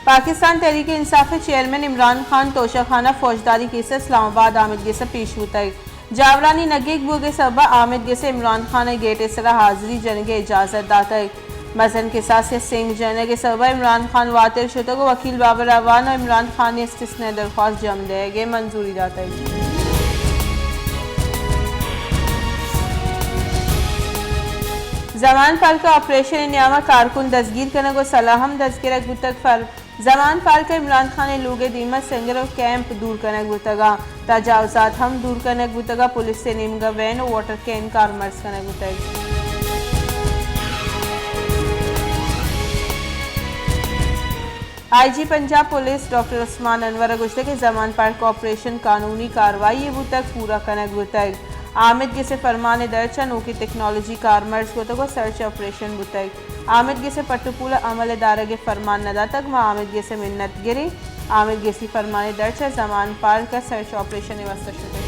پاکستان تحریک انصاف ءِ چیئرمین عمران خان توشہ خانہ فوجداری کیس ءَ اسلام آباد آمدگس ءَ پیش بوتگ۔ جاورانی نگیگ بوگ ءِ سبب ءَ آمدگس ءَ عمران خان ءِ گیٹ ءِ سرا حاضری جنگ ءِ اجازت داتگ۔ مزن کساس ءِ سنگ جنگ ءِ سبب ءَ عمران خان واتر شتگ ءُ وکیل بابر اعوان ءَ عمران خان ءِ استثنائی درخواست جم دئیگ ءِ منظوری داتگ۔ زمان پارک ءَ آپریشن ءِ نیام ءَ کارکن دزگیر کنگ ءُ سلاہ ہم دزگرگ بوتگ۔ فر-، زمان پارک ءَ عمران خان ءِ لوگ ءِ دیم ءَ سنگر ءُ کیمپ دور کنگ بوتگ ءُ تجاوزات ہم دور کنگ بوتگ ءُ پولیس ءِ نیمگ ءَ وین ءُ واٹر کین کارمرز کنگ بوتگ۔ آئی جی پنجاب پولیس ڈاکٹر عثمان انور ءَ گوشتگ کہ زمان پارک آپریشن قانونی کاروائی یے بوتگ، پورا کنگ بوتگ۔ آمدگس ءِ فرمان ءِ درچ ءَ نوکیں ٹیکنالوجی کارمرز کتگ ءُ سرچ آپریشن بوتگ۔ آمدگس ءِ پٹ ءُ پول ءِ عمل ءِ دارگ ءِ فرمان نہ داتگ، ما آمدگس ءِ منت گریں۔ آمدگسی فرمان ءِ درچ ءَ زمان پارک ءَ سرچ آپریشن ءِ واستہ شتگ۔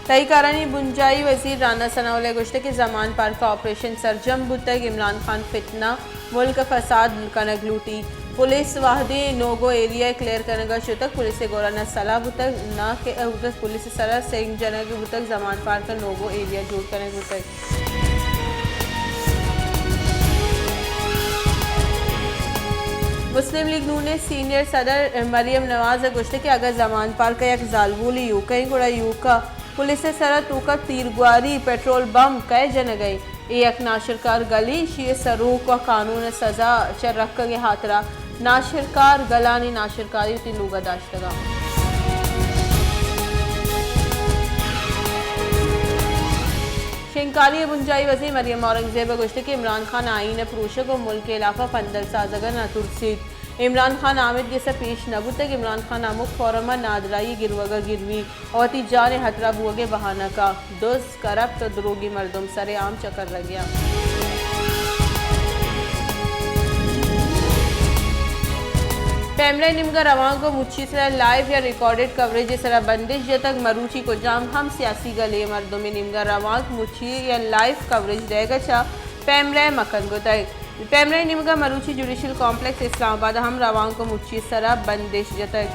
تہی کارانی بنجاہی وزیر رانا ثناء اللہ ءَ گوشتگ کہ زمان پارک ءَ آپریشن سرجم بوتگ، عمران خان فتنہ، ملک ءَ فساد کنگ لوٹی۔ پولیس وہدے نوگو ایریا ءَ کلیئر کنگ ءَ شتگ، پولیس ءِ گورا نہ سلاہ بوتگ، نہ کہ بوتگ پولیس ءِ سرا سنگ جنگ بوتگ، زمان پارک ءَ نوگو ایریا جوڑ کنگ بوتگ۔ مسلم لیگ نون ءِ سینئر صدر مریم نواز ءَ گوشتگ کہ اگاں زمان پارک ءَ یک زالبولے یوکیں گڑا یوکا پولیس ءِ سرا توکا تیرگواری، پٹرول بمب کئے جنگ ءَ؟ اے یک ناشرکار گلے، ایشی ءِ سروک ءُ قانون ءِ سزا چہ رکگ ءِ ہاترا ناشرکار گلانی ناشرکاری وتی لوگ ءَ داشتگ ءَ۔ شنگکاری ءِ بنجاہی وزیر مریم اورنگزیب ءَ گوشتگ کہ عمران خان آئین ءِ پروشگ ءُ ملک ءِ ہلاپ ءَ پندل سازگ ءَ نہ ترسیت۔ عمران خان آمدگس ءَ پیش نہ بوتگ، عمران خان ہمک فورم ءَ نادراہی ءِ گروگ ءَ گروی ءُ وتی جان ءِ ہترہ بوگ ءِ بہانہ کا۔ دز، کرپٹ ءُ دروگی مردم سر عام چکر رگیا۔ پیمرا ءِ نیمگا روانک ءُ مچی سرا لائیو یا ریکارڈڈ کوریج ءِ سرا بندش جتگ۔ مروچی کجام ہم سیاسی گلے ءِ مردم ءِ نیمگا روانک، مچی یا لائیو کوریج دئیگ ءَ چہ پیمرا ءَ مکن کتگ۔ پیمرا ءِ نیمگا مروچی جوڈیشل کمپلیکس اسلام آباد ءَ ہم روانک ءُ مچی سرا بندش جتگ۔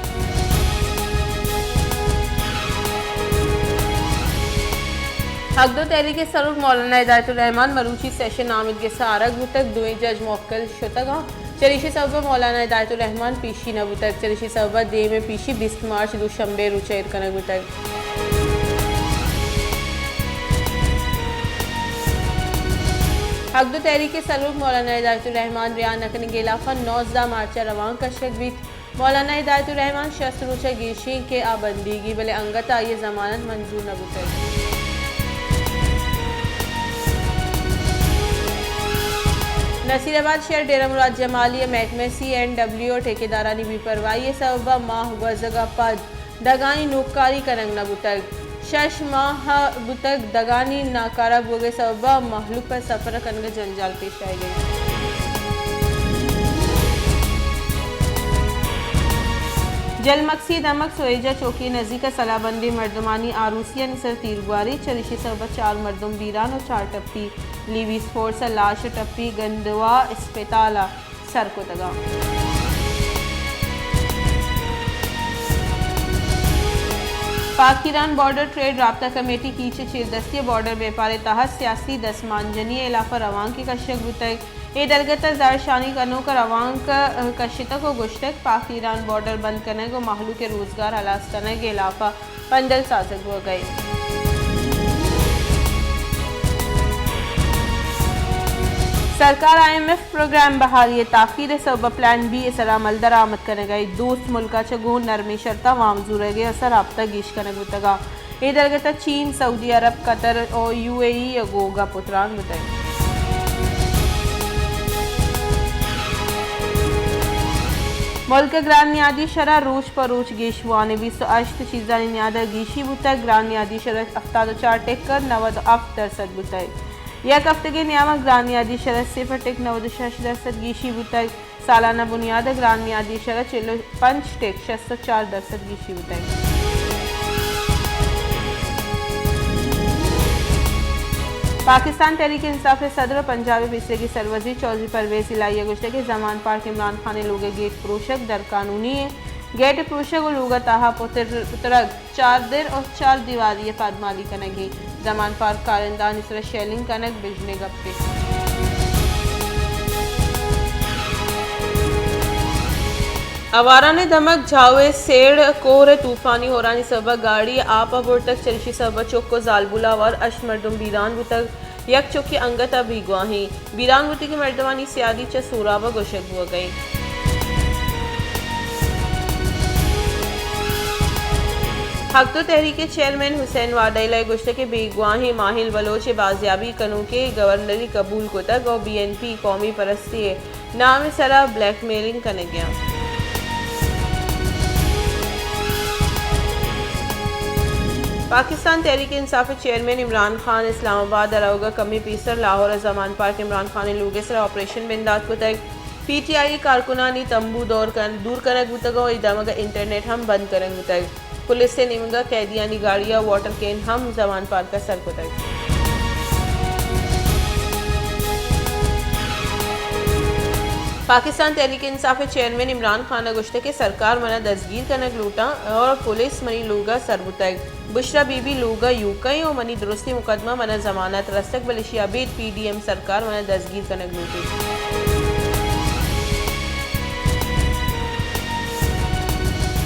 حق دو تحریک ءِ سروک مولانا ہدایت الرحمان مروچی سیشن آمدگس ءَ آرگ بوتگ، دوئیں جج موکل شتگ اَنت۔ چریشی سبب ءَ مولانا ہدایت الرحمان پیشی نہ بوتگ۔ چریشی سبب ءَ دیم ءِ پیشی بیست مارچ دوشنبے ءِ روچ ءَ ایر کنگ بوتگ۔ حق دو تحریک ءِ سروک مولانا ہدایت الرحمان رہا نہ کنگ ءِ ہلاپ ءَ نوزدہ مارچ ءَ روانک کشگ بیت۔ مولانا ہدایت الرحمان شست روچ ءَ گیشیں کہ آ بندیگی، بلے انگت آئی ءِ ضمانت منظور نہ بوتگ۔ نصیر آباد شہر ڈیرہ مراد جمالی ءِ محکمہ سی اینڈ ڈبلیو ءِ ٹھیکیدارانی بے پرواہی ءِ سبب ءَ ماہ گوزگ ءَ پد دگانی نوکاری کنگ نہ بوتگ۔ شش ماہ بوتگ دگانی ناکارہ بوگ ءِ سبب ءَ مہلوک ءَ سفر ءَ کنگ ءَ جنجال پیش آئیگ ءَ۔ جلمکسی ءِ دمگ سویجا چوکی ءِ نزیک ءَ سلاہ بندیں مردمانی آروسیانی سر ءَ تیرگواری، چریشی سبب ءَ چار مردم بیران ءُ چار ٹپی لیویز فورس ءِ لاش ءُ ٹپی گندوا اسپتال ءَ سر کتگ اَنت۔ پاک ایران بارڈر ٹریڈ رابطہ کمیٹی کیچ ءِ چیردستی ءَ بارڈر بیپار ءِ تہا سیاسی دسمانجنی ءِ ہلاپ ءَ روانکے کشگ بوتگ۔ اے درگت ءَ زہرشانی کنوک ءَ روانک کشتگ ءُ گوشتگ، پاک ایران بارڈر بند کنگ ءُ مہلوک ءِ روزگار ہلاس کنگ ءِ ہلاپ ءَ پندل سازگ بوگ ءَ اِنت۔ سرکار آئی ایم ایف پروگرام بحالی ءِ تاخیر ءِ سبب ءَ پلان بی ءِ سرا عمل درآمد کنگ ءَ اِنت۔ دوست ملک ءَ چہ گوں نرمیں شرط ءَ وام زورگ ءِ واستہ رابطہ گیش کنگ بوتگ ءُ اے درگت ءَ چین، سعودی عرب، قطر ءُ یو اے ای ءَ گوں گپ ءُ تران بوتگ۔ ملک ءِ گران نیادی شرح روچ پہ روچ گیش بوان ءَ، بیست ءُ ہشت چیزانی نیاد ءَ گیشی بوتگ۔ گران نیادی شرح ہفتاد ءُ چار ٹکر نود ءُ ہفت درسد بوتگ۔ یک ہفتگے نیام ءَ گران نیادی شرح صفر ٹک نود ءُ شش درسد گیشی بوتگ۔ سالانہ بنیاد ءَ گران نیادی شرح چل ءُ پنچ ٹک شست ءُ چار درسد گیشی بوتگ۔ پاکستان تحریک انصاف ءِ صدر ءُ پنجاب ءِ پیسریگیں سروزیر چوہدری پرویز الہی ءَ گوشتگ کہ زمان پارک عمران خان ءِ لوگ ءِ گیٹ پروشگ درقانونی ایں۔ گیٹ پروشگ ءُ لوگ ءِ تہا پتر-، پترگ، چاردر ءُ چار دیواری ءِ پادمالی کنگ ایں۔ زمان پارک کارندہانی سرا شیلنگ کنگ بژن ءِ گپے۔ آواران ءِ دمگ جھاؤ ءِ سیڑ، کوہر ءِ طوفانی ہورانی سبب ءَ گاڑی آپ ءَ برتگ، چریشی سبب ءَ چک ءُ زالبول آوار، ہشت مردم بیران بوتگ، یک چکے انگت ءَ بیگواہیں۔ بیران بوتگیں مردمانی سیادی چہ سوراب ءَ گوشگ بوگ ءَ انت۔ حق تو تحریک ءِ چیئرمین حسین واڈیلہ ءَ گوشتگ کہ بیگواہیں ماہل بلوچ ءِ بازیابی کنوکیں گورنری قبول کتگ ءُ بی این پی قومی پرستی ءِ نام ءِ سرا بلیک میلنگ کنگ ءَ انت۔ پاکستان تحریک انصاف ءِ چیئرمین عمران خان اسلام آباد ءَ روگ ءَ کمے پیسر لاہور ءَ زمان پارک عمران خان ءِ لوگ ءِ سرا آپریشن بندات کتگ۔ پی ٹی آئی ءِ کارکنانی تمبو دور کن-، دور کنگ بوتگ ءُ اے دمگ ءَ انٹرنیٹ ہم بند کنگ بوتگ۔ پولیس ءِ نیمگ ءَ قیدیانی گاڑی ءُ واٹر کین ہم زمان پارک ءَ سر کتگ۔ پاکستان تحریک انصاف ءِ چیئرمین عمران خان ءَ گوشتگ کہ سرکار من ءَ دزگیر کنگ لوٹاں اور پولیس منی لوگ ءَ سر بوتگ۔ بشرا بی بی لوگ ءَ یوکہ ایں ءُ منی درستیں مقدمہ من ءَ ضمانت رستگ، بلے ایشی ءَ ابید پی ڈی ایم سرکار من ءَ دزگیر کنگ لوٹیت۔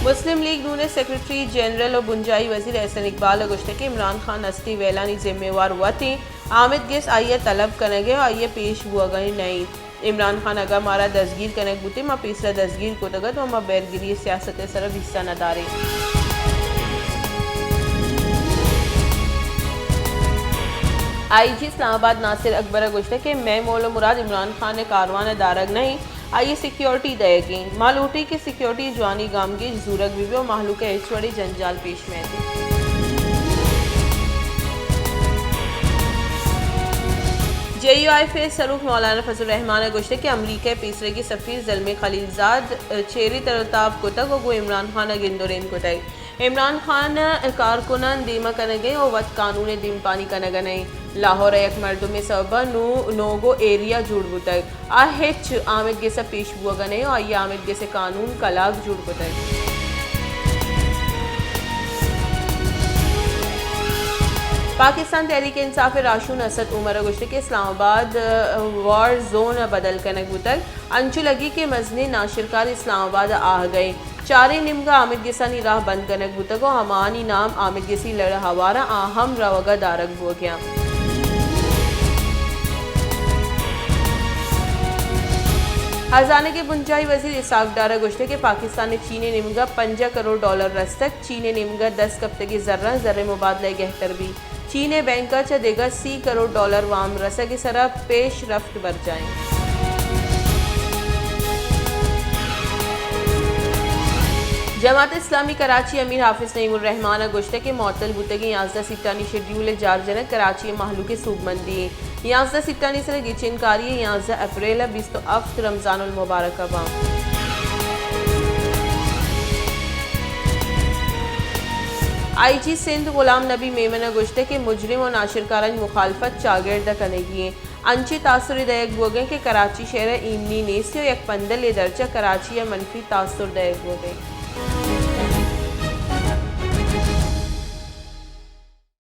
مسلم لیگ نون ءِ سیکرٹری جنرل ءُ بنجاہی وزیر احسن اقبال ءَ گوشتگ کہ عمران خان ہستی ویلانی ذمہ وار وت ایں، آمید گس آئی ءِ طلب کنگ ءَ ءُ آئی ءِ پیش بوگ ءَ نہ ایں۔ عمران خان اگاں مارا دزگیر کنگ بوتیں، ما پیسرا دزگیر کتگ ات ءُ ما بیرگری ءِ سیاست ءِ سرا حصہ نہ داریں۔ آئی جی اسلام آباد ناصر اکبر ءَ گوشتگ کہ مئے مول ءُ مراد عمران خان ءِ کاروان ءِ دارگ نہ ایں، آئی ءِ سیکیورٹی دئیگ ایں۔ ما لوٹیں کہ سیکیورٹی ءِ جوانی گامگیج زورگ بہ بہ ءُ مہلوک ءَ ہچ وڑیں جنجال پیش مہ اتیں۔ جے یو آئی ایف ءِ سروک مولانا فضل الرحمان ءَ گوشتگ کہ امریکہ ءِ پیسریگیں سفیر زلمے خلیل زاد چیری تر ءُ تاب کتگ ءُ گوں عمران خان ءَ گند ءُ رند کتگ۔ عمران خان ءِ کارکنان دیما کنگ ءَ ایں ءُ وت قانون ءِ دیمپانی کنگ ءَ نہ ایں۔ لاہور ءَ یک مردمے سبب ءَ نو-، نوگو ایریا جوڑ بوتگ۔ آ ہچ آمید گس ءَ پیش بوگ ءَ نہ ایں ءُ آئی ءَ آمید گس ءِ قانون کلاگ جوڑ کتگ۔ پاکستان تحریک انصاف ءِ راہشون اسد عمر ءَ گوشتگ کہ اسلام آباد ءَ وار زون ءَ بدل کنگ بوتگ، انچو لگی کہ مزنیں ناشرکار اسلام آباد ءَ آہگ ءَ ایں۔ چاریں نیمگ ءَ آمید گسانی راہ بند کنگ بوتگ ءُ ہماہانی نام آمید گسی لڑ ءَ ہوار ءَ آ ہم روگ ءَ دارگ بوگ ءَ انت۔ ہزانگ ءِ بنجاہی وزیر اسحاق ڈار ءَ گوشتگ کہ پاکستان ءَ چین ءِ نیمگ ءَ پنجاہ کروڑ ڈالر رستگ، چین ءِ نیمگ ءَ دست کپتگیں زراں زر ءِ مبادلہ ءَ گہتر بیت۔ چین ءِ بینک ءَ چہ دگہ سی کروڑ ڈالر وام رسگ ءِ سرا پیش رفت برجاہ اِنت۔ جماعت اسلامی کراچی ءِ امیر حافظ نعیم الرحمان ءَ گوشتگ کہ معطل بوتگیں یازدہ سیٹانی شیڈیول ءِ جار جنگ کراچی ءِ مہلوک ءِ سوبمندی اِنت۔ یازدہ سیٹانی سرا گچین کاری ءَ یازدہ اپریل ءَ بیست ءُ ہفت رمضان المبارک ءَ باں۔ آئی جی سندھ غلام نبی میمن ءَ گوشتگ کہ مجرم ءُ ناشرکارانی مخالفت چاگرد ءَ کنگی اِنت۔ انچیں تاثرے دئیگ بوگ ءَ اِنت کہ کراچی شہر ءَ ایمنی نیست ءُ یک پندلے درچ ءَ کراچی ءَ منفی تاثر دئیگ بوگ ءَ اِنت۔